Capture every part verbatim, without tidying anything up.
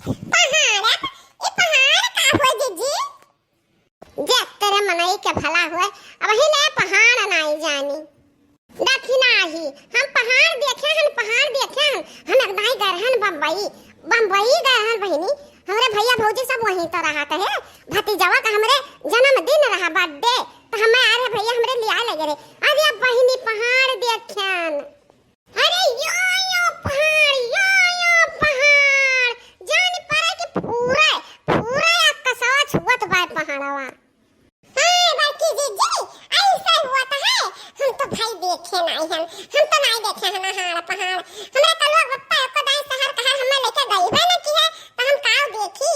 पहाड़? ए पहाड़ का होय जीजी? जे तेरे मनई के भला होय, अबहीं ले पहाड़ नाई जानी। दखिनाही, हम पहाड़ देखे हन, पहाड़ देखे हन। हम एक दाई गए रहन बम्बई, बम्बई गए रहन बहिनी। हमरे भइया भौजी सब वहीं तो रहत है। भतीजवा का हमरे जन्मदिन रहा, birthday, तो हमें आ रहे भइया हमरे लिया लगे रहे। अरे बहिनी, पहाड़ देखे हन। अरे यो, यो पहाड़, यो, यो पहाड़। जानी पड़े कि पूरा, पूरा आकाशवा छुअत बा पहाड़वा। हाँ, बड़की जीजी, ऐसा हुआ तो है। हम तो भाई देखे नाई हन, हम तो नाई देखे हन हाड़ पहाड़। हमरा कलुआ पप्पा एको दाई शहर कहार हमें लेके गई है ना की है, तो हम काव देखी।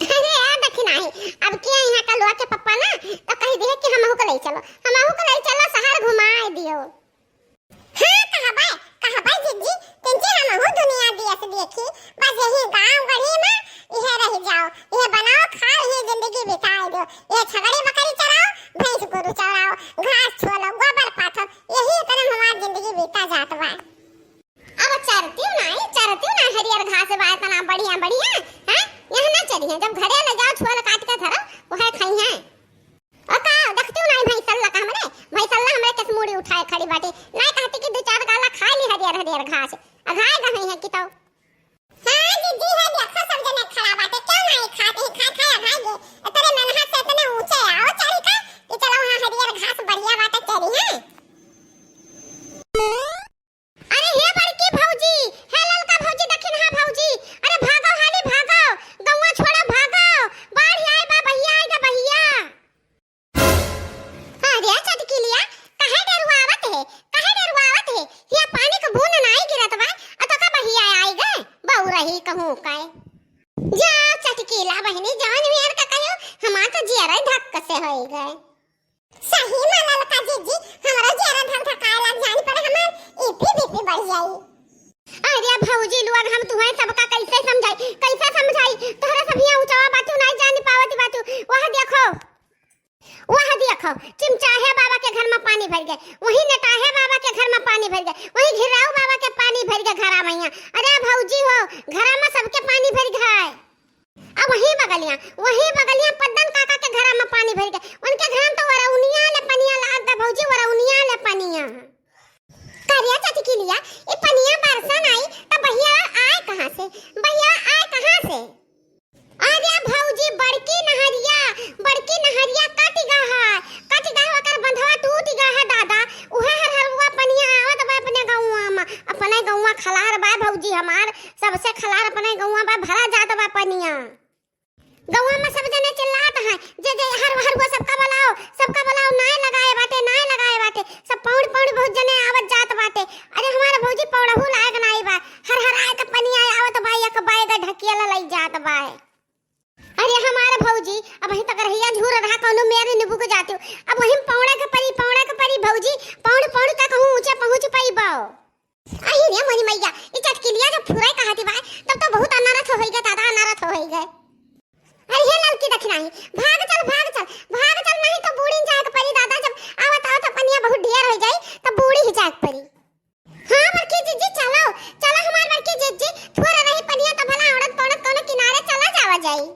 अरे यार, देखी नाई, अब के यहाँ कलुआ के पप्पा ना, तो कह दिए कि हमहू को ले चलो, हमहू को ले चलो, शहर घुमाए दियो। हाँ, कहबै, कहबै जीजी, तिनके हमहू दुनिया देश देखी। बस यही गाँव गढ़ी में इहे रह जाओ, इहे बनाओ, खाओ, इहे जिंदगी बिताए दो, इहे छगड़ी बकरी चराओ, भैंस गोरू चराओ, घास छोलो, गोबर पाथो, यही तरह हमार जिंदगी बीता जात बा। अब चरतियो नाई, चरतियो नाई, हरियर घास बा इतना बढ़िया, बढ़िया, हैं? यहाँ ना चरिहे, जब घरे ले जाओ, छोल काट के धरो, वह खाई हैं। ओ का, देखतियो नाई भैंसल्ला का हमरे, भैंसल्ला हमरे कस मूड़ी उठाए खड़ी बाटी। नाई कहती कि दू चार गाला खाए ली हरियर हरियर घास। अघाए गई है कि तो। हाँ जीजी, है देखो सब जने खड़ा बाटे, क्यों नाई खाते ही खाए खाए अघाए गे। तेरे नन्हा से इतने ऊंचे आओ चढ़ी का कि चलो वहाँ हरियर घास बढ़िया बाटे चरी है। अरे हे बड़की भौजी, हे ललका भौजी, दखिनहा भौजी, अरे भागो हाली भागो, गौवा छोड़ो भागो, बाढ़ आए बा बहिया, आए गा बहिया। अरे चटकिलिया, काहे डेरुआवत है, काहे डेरुआवत है? हिया पानी क बूंद नाई गिरत बा, अ तो का बहिया आई गए, बउरही कहूँ काए। जा चटकीला बहिनी, जवन मेर का कहियो, हमार तो जियरा धक्क से होई गए। सही में ललका जीजी, हमरो जियरा धक धकाए लाग जानी पड़े, हमार ईपी बीपी बढ़ जाई। अरे भौजी लोग, हम तुहें सबका कैसे समझाई, कैसे समझाई? तोहरे सब हियां ऊंचवा बाटू, नाई जानी पावत बाटू। वह देखो, वह देखो, चिमचाहे बाबा के घर में पानी भर गए, वहीं नेटाहे बाबा के घर में पानी भर गए, वहीं घिराऊ बाबा के पानी भर गए घरा में हियां। अरे भौजी हो, घरा में सबके पानी भर गए। अब वही बगलिया, वही बगलिया पद्दन काका के घरा में पानी भर गए। उनके घर में तो वरौनिया ले पनिया लाग गए भौजी, वरौनिया ले पनिया। करिया चटकिलिया, ई पनिया बरसन आई त बहिया आए कहाँ से? बहिया आए कहाँ से? अरे भौजी, बड़की नहरिया, बड़की नहरिया कट गा है, कट गा है, ओकर बंधवा टूट गा है दादा। उहे हर हरुआ पनिया आवत बा अपने गौवा में, अपने गौवा खलार बा भौजी हमार, सबसे खलार अपने गौवा बा, भरा जात बा पनिया। गौवा में सब जने चिल्लात हैं, जे जे हर हरुआ सबका बुलाओ, सबका बुलाओ, नाय लगाए बाटे, नाय लगाए बाटे। सब पौड़ पौड़ बहुत जने आवत जात बाटे। अरे हमार भौजी पौड़हू लायक नाई बा, हर हराए के पनिया आवत बा, एक बैग ढकिया लई जात बा। अरे हमार भौजी, अबहीं तक रहिया झूर रहा, कौनो मेर निबुक जाती। अब वही पौड़ा के परी, पौड़ा के परी भौजी, पौड़ पौड़ तक हूँ ऊंचे पहुँच पाई बाओ। अही रे मोरी मैया, ई चटकिलिया जब फुराई कहती बा, तब तो बहुत अनरथ होई गए दादा, अनरथ होई गए। अरे हे ललकी दखिनाही, भाग चल, भाग चल, भाग चल, नहीं तो बूढ़ी जाए के परी दादा, जब आवत आवत पनिया बहुत ढेर हो जाई, तब बूढ़ी ही जाए के परी। हाँ बड़की जीजी, चलो, चलो हमार बड़की जीजी, थोड़ा रही पनिया तो भला औड़त पौड़त कोनो किनारे चला जावा जाई।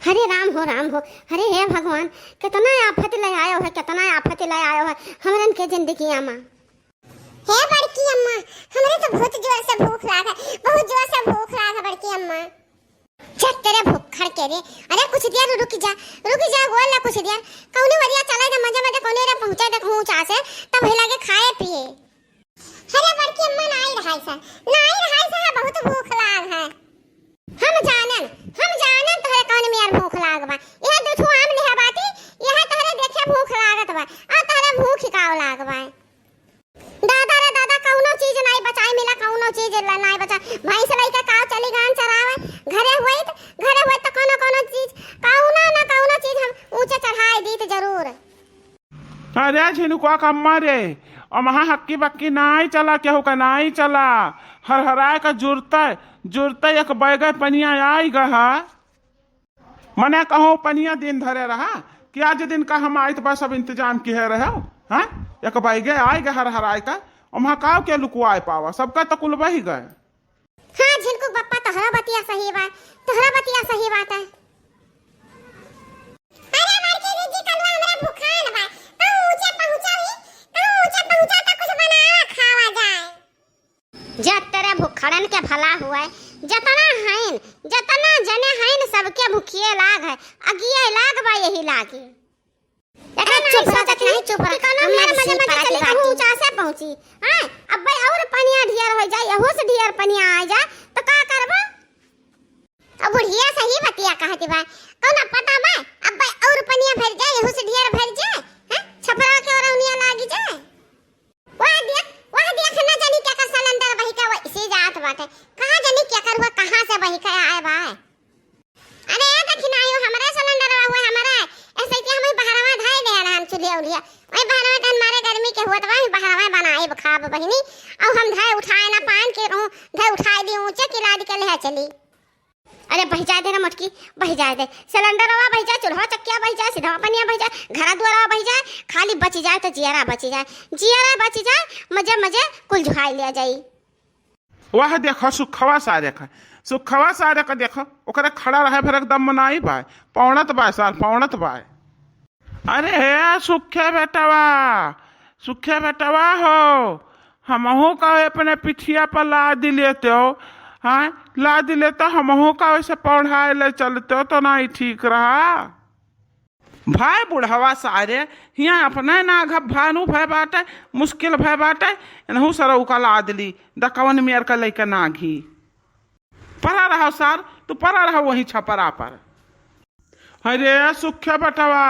हरे राम हो, राम हो, हरे हे भगवान, कितना आफत ले आयो है, कितना आफत ले आयो है हमरन के जिंदगिया में। हे बड़की अम्मा, हमरे तो बहुत जोर से भूख लाग है, बहुत जोर से भूख लाग है बड़की अम्मा। झट तेरे भुक्खड़ के रे। अरे कुछ देर रुक जा, रुक जा, बोल ना कुछ देर। कौनो वरिया चले दे, मजे मजे कौनो रे पहुंचे दे पहुंचा से, तब ही लागे खाए पिए। अरे बड़की अम्मा, नाई रहाई सा, नाई रहाई सा, बहुत भूख लाग है। हम जानन, हम जानन तोहरे कौन मेर भूख लाग बा। यह दू ठो आम लिहा बाटी, यह तोहरे देखे भूख लागत बा, और तोहरे भूख ही काव लाग बा। दादा रे दादा, कौनो चीज नाई बचाई मिला, कौनो चीज ला नाई बचा। भैंस लइके काव चली गान चरावे, घरे हुई त, घरे हुई त कौनो कौनो चीज, कौनो ना कौनो चीज हम ऊंचे चढ़ाई दीत जरूर। अरे झिनुकवा कम्मा रे, अमहा हक्की बक्की नाई चला, केहू का नाई चला। हरहराए का जुरते, जुरते एक बैगे पनिया आई गहा। मने कहूँ पनिया दिन धरे रहा, कि आज दिन का हम आइत बा सब इंतजाम किहे रहे, हाँ? एक बैगे आई गए हरहराए का, अमहा काव के लुकवाए पावा, सबका तो कुल बही गए। तोहरा बतिया सही बा, तोहरा बतिया सही बात है। अरे बड़की दीदी, कलवा हमरा भुखान बा, कहूँ ऊँचे पहुँचाई, कहूँ ऊँचे पहुँचा तो कुछ बनावा खावा जाए। जतरे भुखड़न के भला हुए, जतना हइन, जतना जने हइन, सबके भुखिए लाग है, अगिए लाग बा यही लागे। एकरा अरे चुप रह, चुप रह। कि कोनो मेर मजे मजे चली, कहूँ ऊँचा से पहुँची। हाँ, अब्बे और पनिया ढियर हो जाए, यहू से ढियर पनिया आ जाए, तो का करबो? अब बुढ़िया सही बतिया कहती बा, कौन पता बा, अब्बे और पनिया भर जाए, यहू से ढियर भर जाए, हैं? छपरा के ओरौनिया लागी जाए। वह देख, वह देख, न जानी केकर सिलेंडर बहि के वैसे जात बाटे। कहाँ जानी केकर हुआ, कहाँ से बहि के आए बा। अरे ए दखिनायो, हमरे सिलेंडर हुआ, हमरे। ऐसे कि हम बहरवा धाए दे रहन चुलिया उलिया। वही बहरवा तन मारे गर्मी के हुआ, तो वही बहरवा बनाए खाब बहिनी। और हम धाए उठाए ना पान के रहूं, धाए उठाए दी ऊंचे किला दी के ले चली। अरे बहि जाए दे ना मोटकी, बहि जाए दे। सिलेंडरवा बहि जाए, चूल्हा चक्किया बहि जाए, सीधा पनिया बहि जाए, घरा दुआरा बहि जाए, खाली बचि जाए तो जियरा बचि जाए, जियरा बचि जाए, मजे मजे कुल जुहाई लिया जाई। वह देखो सुखवा सारे का, सुखवा सारे का देखो, ओकरे खड़ा रहे भर एकदम मनाई बाय, पौड़त बाय सार, पौड़त बाय। अरे हे सुखे बेटवा, सुखे बेटवा हो, हमहू का अपने पिठिया पर लाद लेते हो, हाँ, लाद लेते, हमहू का वैसे पौढ़ाए ले चलते हो तो नहीं ठीक रहा। भाई बुढ़वा सारे, हियाँ अपने ना घ-, भानु भय बाटे, मुश्किल भय बाटे, इनहू सरऊ का लाद ली, दकवन मेर का लइके ना घी। परा रहो सार, तू परा रहो वहीं छपरा पर। अरे सुखे बटवा,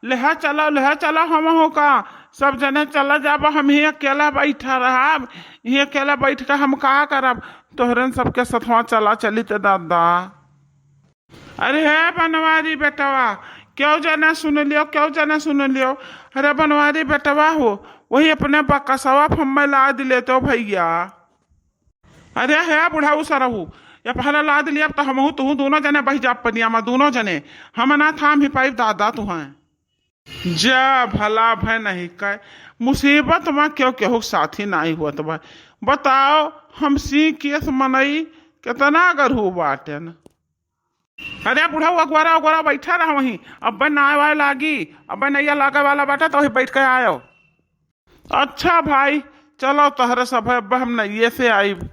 लेहा चलो, लेहा चलो हमहू का, सब जने चला जाब, हम ही अकेला बैठा रहब, ही अकेला बैठ के हम का करब, तोहरन सबके सथवा चला चली त दादा। अरे हे बनवारी बेटवा, क्यों जने सुन लियो, क्यों जने सुन लियो। अरे बनवारी बेटवा हो, वही अपने बकसवा फम्मे लाद लेते हो भैया। अरे हे बुढ़ऊ सरहू, ये पहला लाद लिया, अब तो हमहू तुहू दोनों जने बहि जाब पनिया में, दोनों जने। हम ना थाम ही पाइब दादा तुहें। जा भला भय नहीं कहे, मुसीबत में क्यों केहू साथी नहीं होत बा। बताओ, हम सी केस मनई कितना गरहू बाटेन। अरे बुढ़ऊ, अगोरा अगोरा बैठा रह वहीं, अब्बे नाय वाय लागी, अब्बे नैया लागे वाला बाटे तो वहीं बैठ के आयो। अच्छा भाई, चलो तोहरे सब है, अब्बे हम नैये से आइब।